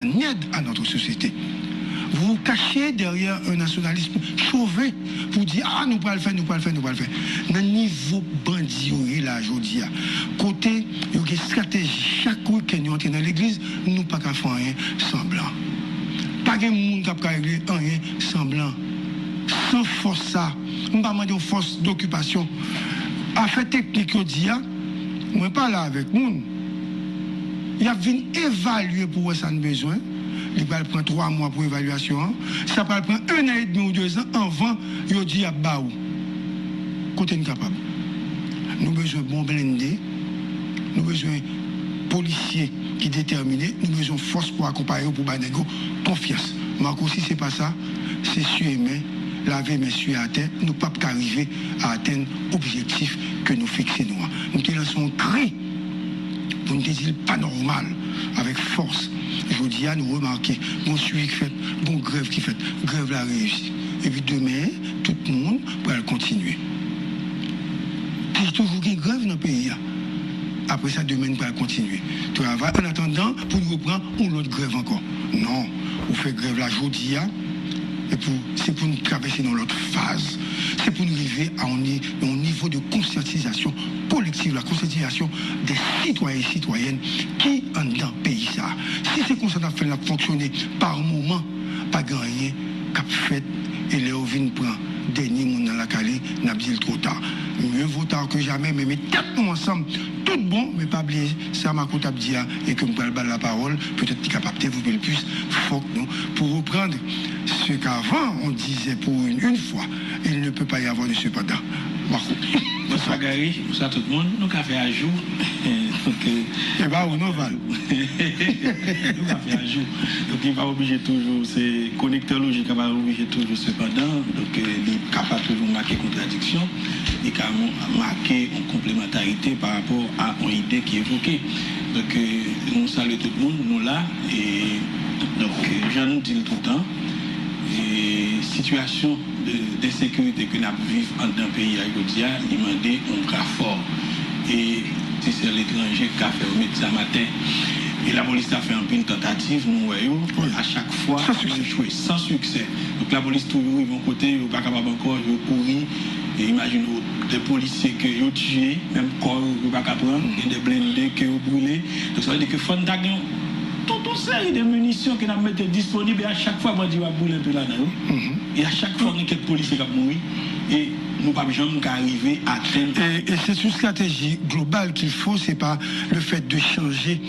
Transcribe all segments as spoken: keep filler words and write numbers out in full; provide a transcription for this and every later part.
en aide à notre société. Vous vous cachez derrière un nationalisme chauvin pou di, ah, nou pral fè, nou pral fè, nou pral fè. Nan nivo bandi yo ye la jodi a, kote yo gen estrateji, chak wikenn yo antre nan legliz, nou pa ka fè anyen san blan. Pa gen moun k ap ka regle anyen san blan. San fòs sa, m pa mande yon fòs dokipasyon. Afè teknik yo di a, mwen pale avèk moun. Y ap vin evalye pou wè sa n bezwen. Li pral pran twa mwa pou evalyasyon an. Sa pral pran en an edmi ou dezan anvan yo di y ap ba ou. Kote n kapab? Nou bezwen bon blende. Nou bezwen polisye ki detèmine. Nou bezwen fòs pou akonpaye yo, pou bay nèg yo konfyans. Marco, si se pa sa, se siye men, lave men, siye atè. Nou p ap ka rive a atenn objektif ke nou fikse nou an. Nou te lanse yon kri pou n te di l pa nòmal avèk fòs. Jodi a, nou remake, gon swivi k fèt, gon grèv ki fèt. Grèv la reyisi. Epi demen, tout moun pral kontinye. Te toujou gen grèv nan peyi a. Apre sa, demen, n pral kontinye travay an atandan pou n repran yon lòt grèv ankò. Non, ou fè grèv la jodi a, e pou, se pou n travèse nan lòt faz. Se pou n rive a yon ni-, yon nivo de konsyantizasyon kolektiv, la konsyantizasyon de sitwayen e sitwayèn ki anndan peyi sa a. Si se konsa n ap fè l, n ap fonksyone pa moman, pa gen anyen k ap fèt, e lè yo vin pran dènye moun nan lakay li, n ap di l twò ta. Mieux vaut tard que jamais, men met tèt nou ansanm, tout bon, men pa bliye sa Marco t ap di a, e ke m pral ba l lapawòl, petèt li kapab devlope l plis, fòk nou, pour reprendre ce qu'avant on disait pour une, une fois, il ne peut pas y avoir de cependant. Marco. Bonswa Gary, bonswa tout moun. Nou ka fè ajou. Donk, euh, e ba ou non, Val. Nou ka fè ajou. Donk, li pa oblije toujou, se konektè lojik la pa oblije toujou sepandan. Donk, euh, li ka pa toujou make kontradiksyon. Li ka mo-, make yon konplemantarite pa rapò a yon ide ki evoke. Donk, euh, nou salye tout moun, nou la. E, donk, euh, jan nou di l toutan, e, sitiyasyon de, de sekirite ke n ap viv anndan peyi a jodi a, li mande yon bra fò. E ti sè letranje k ka fè yo met zam atè. E lapolis ta fè anpil tantativ, nou wè yo, wi, a chak fwa, san siksè, yo echwe, san siksè. Donk, lapolis toujou rive yon kote, yo pa kapab ankò, yo kouri. E imajine w, de polisye ke yo tiye, menm kò yo, yo pa ka pran, gen de blende ke yo brile. Donk, sa vle di ke fò n ta gen tout yon seri de minisyon ke n ap mete disponib, e a chak fwa, bandi yo ap boule enpe ladan yo. E a chak fwa, gen kèk polisye k ap mouri, e nou p ap janm ka rive atenn. Et, et c'est une stratégie globale qu'il faut, c'est pas le fait de changer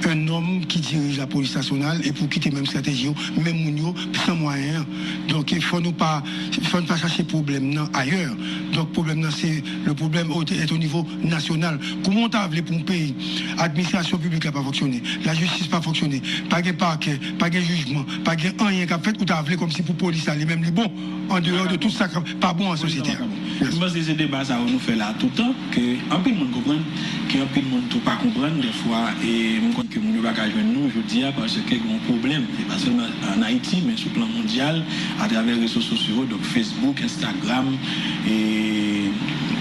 un homme qui dirige la police nationale et pou kite menm strateji yo, menm moun yo, san mwayen an. Donk, fò nou pa, fò nou pa chache pwoblèm nan ayè. Donk, pwoblèm nan, se, le problème au, est au niveau national. Kouman w ta vle pou yon peyi, administrasyon piblik la pa fonksyone, lajistis pa fonksyone, pa gen pakè, pa gen jijman, pa gen anyen k ap fèt, ou ta vle kòmsi pou polis la, li menm, li bon, an deyò de tout sa k pa bon an sosyete a? Yes. M panse se deba sa yo nou fè la toutan, ke anpil moun konprann, ke anpil moun tou pa konprann, dèfwa, e m konn ke moun yo pa ka jwenn nou jodi a, paske gen yon pwoblèm, e pa sèlman an Ayiti, men sou plan mondyal, atravè rezo sosyo, donk Facebook, Instagram, e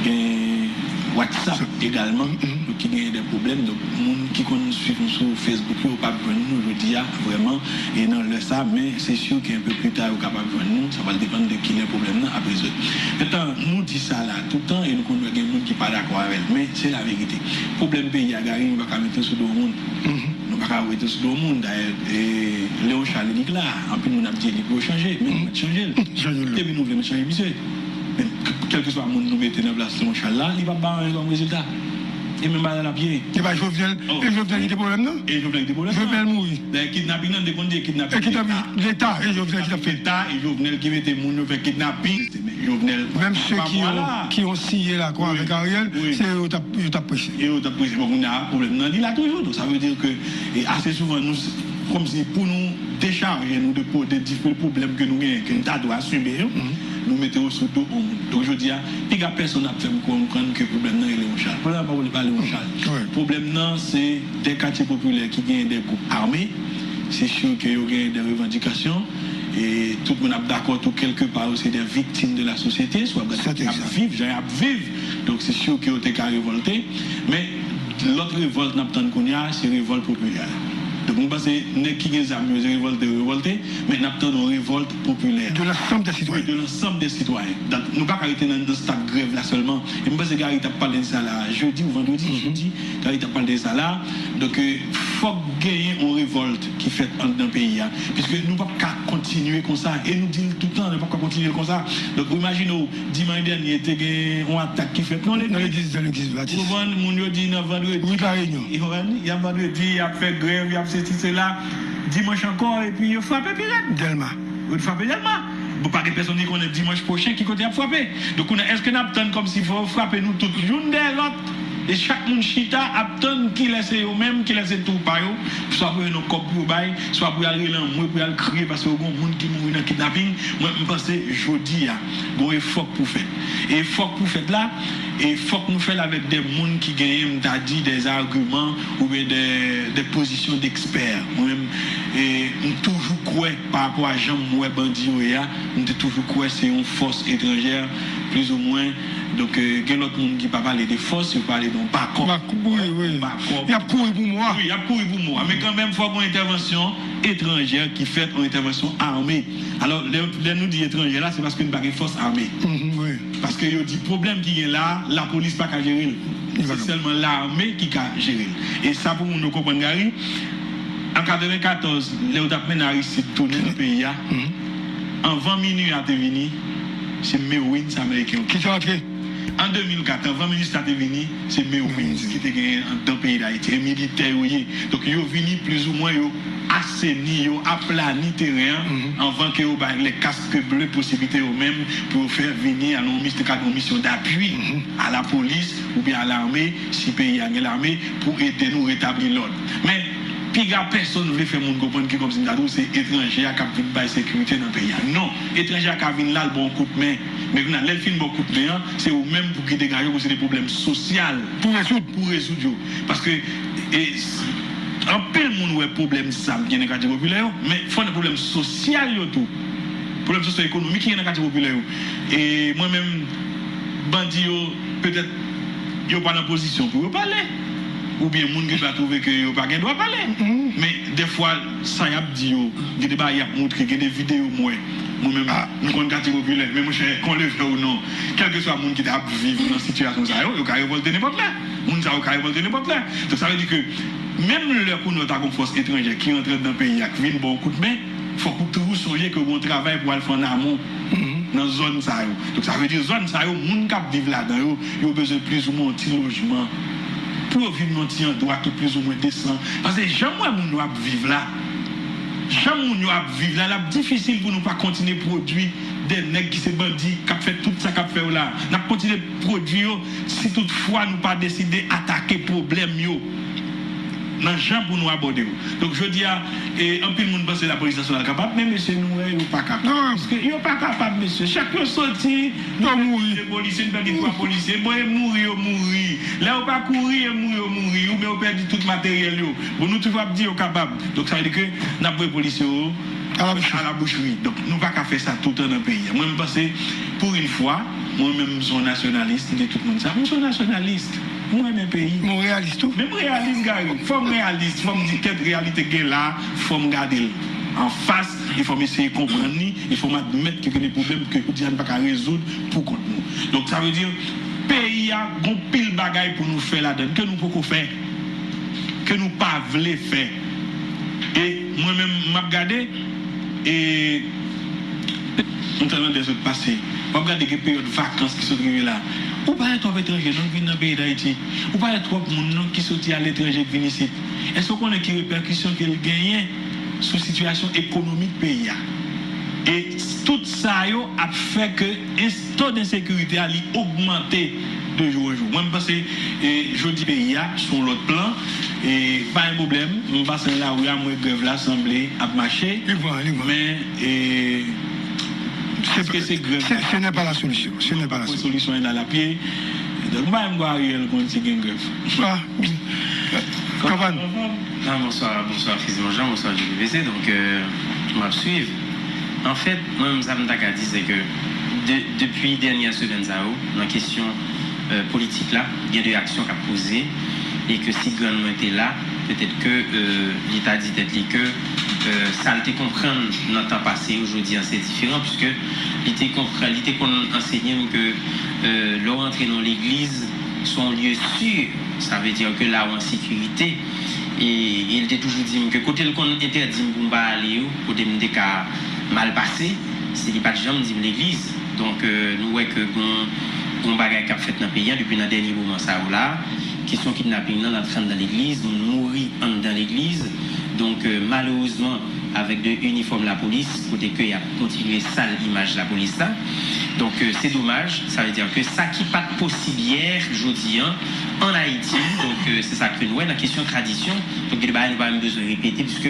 gen WhatsApp egalman, donk ki genyen de pwoblèm. Donk, moun ki konn swiv nou sou Facebook yo, yo p ap jwenn nou jodi a, vrèman, e nan lè sa, men se si ke enpe pli ta, yo kapab jwenn nou. Sa pral depann de kilè pwoblèm nan ap rezoud. Mentnan, nou di sa la toutan, e nou konn wè gen moun ki pa dakò avè l, men se laverite. Pwoblèm peyi a, Gary, nou pa ka mete l sou do moun. Nou pa ka mete l sou do moun. Dayè, e, Léon Charles inik la, anpil moun ap di enik yo chanje, men nou mèt chanje l. Depi nou vle, nou chanje misye. Men k-, kèlkeswa moun nou mete nan plas Léon Charles la, li p ap ba anyen kòm rezilta. E menm bagay la ap ye. E pa Jovenel, e Jovenel ki te pwoblèm nan? E Jovenel ki te pwoblèm nan. Jovenel mouri. Dayè, kidnaping nan, te konn di kidnaping Leta. Leta, e Jovenel ki t ap fè. Leta, e Jovenel ki mete moun yo fè kidnaping. Jovenel, menm se ki yo, ki yo siyen lakwa avèk Ariel, se yo t ap, yo t ap prese. E yo t ap prese. Bon, kounye a, pwoblèm nan, li la toujou. Donk, sa vle di ke, e, ase souvan, nou, kòmsi pou nou dechaje nou de po-, de diferan pwoblèm ke nou genyen, ke nou ta dwe asime yo, nou mete yo sou do yon moun. Donk, jodi a, piga pèsonn ap fè m konprann ke pwoblèm nan rele Léon Charles. Pwoblèm nan pa rele pa Léon Charles. Pwoblèm nan, se de katye popilè ki genyen de gwoup ame. Se si ke yo genyen de revandikasyon. E tout moun ap dakò tou, kèlkepa, yo se de viktim de la sosyete. Si w ap gade jan y ap viv, jan y ap viv. Donk, se si ke yo te ka revòlte. Men, lòt revòlt n ap tann kounye a, se revòlt popilè a. M panse nèg ki gen zam yo, se revòlte yo revòlte, men n ap tann yon revòlt popilè. De l'ensemble des citoyens. De l'ensemble des citoyens. Donk, nou pa ka rete nan, nan stad grèv la sèlman. E m panse Gary t ap pale de sa la, jedi ou vandredi, jedi, Gary t ap pale de sa la. Donk, euh, fòk genyen yon revòlt ki fèt anndan peyi a. Piske nou p ap ka kontinye konsa. E nou di l tout tan, nou p ap ka kontinye l konsa. Donk, ou imajine w, dimanch dènye, te gen yon atak ki fèt nan legliz. Nan legliz, nan legliz Batis. Ou konprann? Moun yo di nan vandredi. Wi, La Réunion. Y ap vandredi, y ap fè grèv, y ap sesi, sela. Dimanch ankò, epi yo frape pi rèd. Dèlma. Yo frape Dèlma. Bon, pa gen pèsonn ki konnen dimanch pwochen ki kote y ap frape. Donk, kounye a, èske n ap tann kòmsi fò yo frape nou tout youn dèyè lòt? E chak moun chita ap tann kilè se yo menm, kilè se twoupa yo, swa pou yo nan kòb pou yo bay, swa pou y al rele anmwe, pou y al kriye paske yo gen yon moun ki mouri nan kidnaping. Mwen, m panse jodi a, gen yon efò k pou fèt. E efò k pou fèt la, e fòk nou fè l avèk de moun ki genyen, m ta di, de agiman oubyen de, de pozisyon dekspè. Mwen menm, e, m toujou kwè, pa rapò a jan m wè bandi yo ye a, m te toujou kwè se yon fòs etranjè, plizoumwen. Donk, e, gen lòt moun ki pa pale de fòs, yo pale de yon bakòp. Bak-, wi, wi. Bakòp. Y ap kouri pou mò a. Wi, y ap kouri pou mò a. Men kanmenm, fòk yon entèvansyon etranjè ki fèt, yon entèvansyon ame. Alò, lè, lè nou di etranjè la, se paske nou pa gen fòs ame. Mhm, wi. Paske yo di pwoblèm ki gen la, lapolis pa ka jere l. Se sèlman lame ki ka jere l. E sa pou moun yo konprann, Gary, an katrevenkatòz, lè yo t ap mennen Aristide tounen nan peyi a, anvan MINUSA te vini, se Marines ameriken yo ki te antre. An de mil kat, anvan MINUSA te vini, se Marines ki te genyen anndan peyi Dayiti. E militè yo ye. Donk, yo vini plizoumwen, yo aseni, yo aplani teren an anvan ke yo bay les casques bleus posiblite yo menm pou yo fè vini a yon mis-, nan kad yon misyon dapui a lapolis oubyen a lame, si peyi a gen lame, pou ede nou retabli lòd. Men, piga pèsonn vle fè moun konprann ke kòmsi m ta di w se etranje a k ap vin bay sekirite nan peyi a. Non, etranje a ka vin la, l ba w kout men. Men kounye a, lè l fin ba w kout men an, se ou menm pou ki degaje w, pou se de pwoblèm sosyal. Pou rezoud. Pou rezoud yo. Paske, e, s-, anpil moun wè pwoblèm zam ki gen nan katye popilè yo, men fò nan pwoblèm sosyal yo tou. Pwoblèm sosyo-ekonomik ki gen nan katye popilè yo. E mwen menm, bandi yo, petèt, yo pa nan pozisyon pou yo pale. Oubyen moun gen dwa twouve ke yo pa gen dwa pale. Men, dèfwa, sa y ap di yo, gen de bagay y ap montre, gen de videyo m wè. Mwen menm, nou konn katye popilè, men monchè, kon leve ou non, kèlkeswa moun ki t ap viv nan sitiyasyon sa yo, yo ka revòlte nenpòt lè. Moun sa yo ka revòlte nenpòt lè. Donk, sa vle di ke menm lè kounye a w ta gon fòs etranjè ki rantre anndan peyi a, k vin ba w kout men, fòk ou toujou sonje ke w gon travay pou w al fè ann amon nan zòn sa yo. Donk, sa vle di zòn sa yo, moun k ap viv ladan yo, yo bezwen plizoumwen yon ti lojman pou yo viv nan yon ti andwa ki plizoumwen desan. Paske jan m wè moun yo ap viv la, jan moun yo ap viv la, l ap difisil pou nou pa kontinye pwodui de nèg ki se bandi, k ap fè tout sa k ap fè yo la. N ap kontinye pwodui yo si toutfwa nou pa deside atake pwoblèm yo nan jan pou nou abòde yo. Donk, jodi a, e, anpil moun panse lapolis nasyonal kapab, men mesye, nou wè, yo pa kapab. Non. Paske yo pa kapab, mesye. Chak yo soti, nou pèdi de polisye, nou pèdi twa polisye. Bon, e mouri yo mouri. Lè yo pa kouri, e mouri yo mouri. Oubyen yo pèdi tout materyèl yo. Bon, nou toujou ap di yo kapab. Donk, sa vle di ke n ap voye polisye yo a la boucherie. Donk, nou pa ka fè sa toutan nan peyi a. Mwen, m panse, pour une fois, mwen menm, m se yon nasyonalis, m di tout moun sa. M se yon nasyonalis. M renmen peyi. Mwen reyalis tou. Men m reyalis, Gary. Fò m reyalis. Fò m di tèt reyalite gen la. Fò m gade l anfas. E fò m eseye konprann li. E fò m admèt ke gen de pwoblèm ke jodi a n pa ka rezoud pou kont nou. Donk, sa vle di, peyi a, gon pil bagay pou nou fè ladan l, ke nou poko fè, ke nou pa vle fè. E mwen menm, m ap gade, e m t nan de zòt pase. W ap gade gen peryòd vakans ki sot rive la. Ou pa wè twòp etranje non k vin nan peyi Dayiti. Ou pa wè twòp moun non ki soti aletranje k vin isit. Èske w konnen ki repèkisyon ke l genyen sou sitiyasyon ekonomik peyi a? E tout sa yo ap fè ke ins-, to d ensekirite a, li ogmante de jou an jou. Mwen, m panse, e, jodi peyi a, sou yon lòt plan, e, pa gen pwoblèm, m pase nan lari a, m wè grèv la sanble ap mache. Li pran, li pran. Men, e, èske se grèv? Ce, ce n'est pas la solution. Ce n'est pas la solution. Solisyon la lapye. Donk, m pa menm kwè Ariel konn si gen grèv. Ah. Kanpàn. Ah, bonswa, bonswa Fizmon Jean, bonswa J P V C. Donk, euh, m ap swiv. Anfèt, mwen menm sa m ta ka di, se ke de, depi dènyè semèn sa yo, nan kesyon, euh, politik la, gen de aksyon k ap poze, e ke si grann mwen te la, Petèt ke li ta di tèt li ke sa l te konprann nan tan pase yo, jodi a se diferan, piske li te konprann, li te konn ansenye m ke lè w antre nan legliz, se yon lye si, sa vle di ke la ou an sekirite. E li te toujou di m ke kote l konn entèdi m pou m pa ale yo, kote m te ka mal pase, se li pa t janm di m legliz. Donk, nou wè ke gon, gon bagay k ap fèt nan peyi a depi nan dènye moman sa yo la. Kesyon kidnaping nan, l antre anndan legliz, moun mouri anndan legliz. Donk, malerezman, avèk de inifòm lapolis, kote ke y ap kontinye sal imaj lapolis la. Donk, se domaj, sa vle di ke sa ki pa t posib yè, jodi a, ann Ayiti, donk, se sa ke n wè nan kesyon tradisyon. Donk, gen de bagay nou pa menm bezwen repete, piske